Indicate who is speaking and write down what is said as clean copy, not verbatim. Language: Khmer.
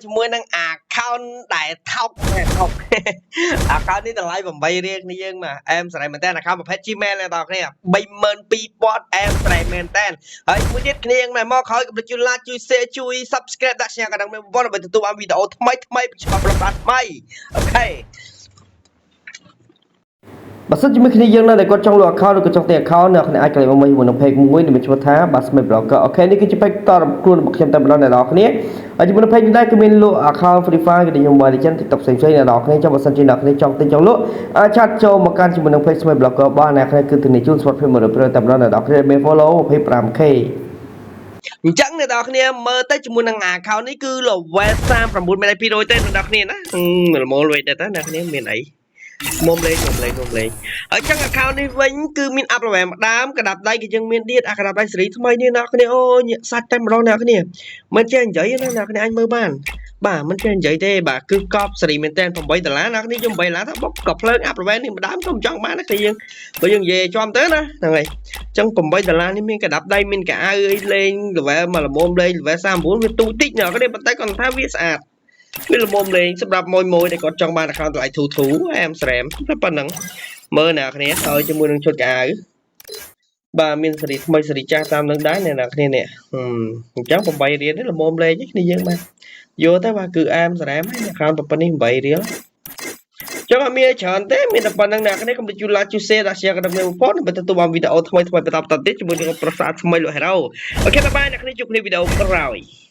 Speaker 1: ជាមួយនឹង account ដែលថោកមែនថោក account នេះតម្លៃ8រៀលគ្នាយើងបាទអែមស្រ័យមែនតើ account ប្រភេទ Gmail អ្នកនរគ្នា32,000អែមស្រ័យមែនតើហើយមួយទៀតគ្នាយើងមកក្រោយកុំភ្លេចជួយ like ជួយ share ជួយ subscribe ដាក់សញ្ញាកណ្ដឹងមេបងដើម្បីទទួលបានវីដេអូថ្មីថ្មីពីច្បាប់ប្រកាសថ្មីOK បើសិនជាមួយគ្នាយើងនៅតែគាត់ចង់លក់ account ឬក៏ចង់ទិញ account អ្នកគ្នាអាចក្លែងមកជាមួយនឹង page មួយដែលមានឈ្មោះថាបាទ Smith Blogger OK នេះគឺជា page តរខ្លួនរបស់ខ្ញុំតែម្ដងអ្នកនរគ្នាហើយជាមួយនឹង page នេះដែរគឺមានលក់ account Free Fire គឺខ្ញុំ Mobile Legends TikTok ផ្សេងៗអ្នកនរគ្នាចង់បើសិនជាអ្នកគ្នាចង់ទិញចង់លក់អាច chat ចូលមកកាន់ជាមួយនឹង page Smith Blogger បានអ្នកគ្នាគឺធានាជូនសុវត្ថិភាព100%តែម្ដងអ្នកនរគ្នាមាន follow 25K អញ្ចឹងអ្នកនរគ្នាមើលទៅជាមួយនឹង account នេះគឺ level 39មានតែ200ទេអ្នកនរគ្នាណាល្មមលុយដែរតើអ្នកគ្នាមានអីមុំលេងមុំលេងមុំលេងហើយចឹង account នេះវិញគឺមាន up level ម្ដើមកដាប់ដៃគឺយើងមានទៀតអាកដាប់ដៃសេរីថ្មីនេះអ្នកគ្នាអូញាក់សាច់តែម្ដងអ្នកគ្នាមិនចេះនិយាយណាអ្នកគ្នាអាចមើលបានបាទមិនចេះនិយាយទេបាទគឺកប់សេរីមែនតើ8ដុល្លារអ្នកគ្នាយក8ដុល្លារថាបុកក៏ភ្លើង up level នេះម្ដើមក៏មិនចង់បានដែរគ្នាយើងបើយើងនិយាយចំទៅណាហ្នឹងហើយចឹង8ដុល្លារនេះមានកដាប់ដៃមានកៅអៅអីលេង level មកល្មមលេង level 39វាទូតិចអ្នកគ្នាប៉ុន្តែគាត់ថាវាស្អាតវាល្មមលេងសម្រាប់មួយមួយដែលគាត់ចង់បាន account តម្លៃធូធូអែមស្រែមតែប៉ុណ្្នឹងមើលអ្នកគ្នាហើយជាមួយនឹងឈុតកៅអៅបាទមានសេរីថ្មីសេរីចាស់តាមនឹងដែរអ្នកនរគ្នានេះអញ្ចឹង8រៀលនេះល្មមលេងគ្នាយើងបាទយកទៅបាទគឺអែមស្រែមហើយ account ប៉ុណ្នេះ8រៀលចឹងអត់មានច្រើនទេមានតែប៉ុណ្្នឹងអ្នកគ្នាកុំភ្លេចជួយ like ជួយ share ដាក់ share ក៏ដល់មានផងដើម្បីទទួលបានវីដេអូថ្មីថ្មីបន្តបន្តទៀតជាមួយនឹងប្រាសាទថ្មីលោក Hero OK bye bye អ្នកគ្នាជួបគ្នាវីដេអូក្រោយ។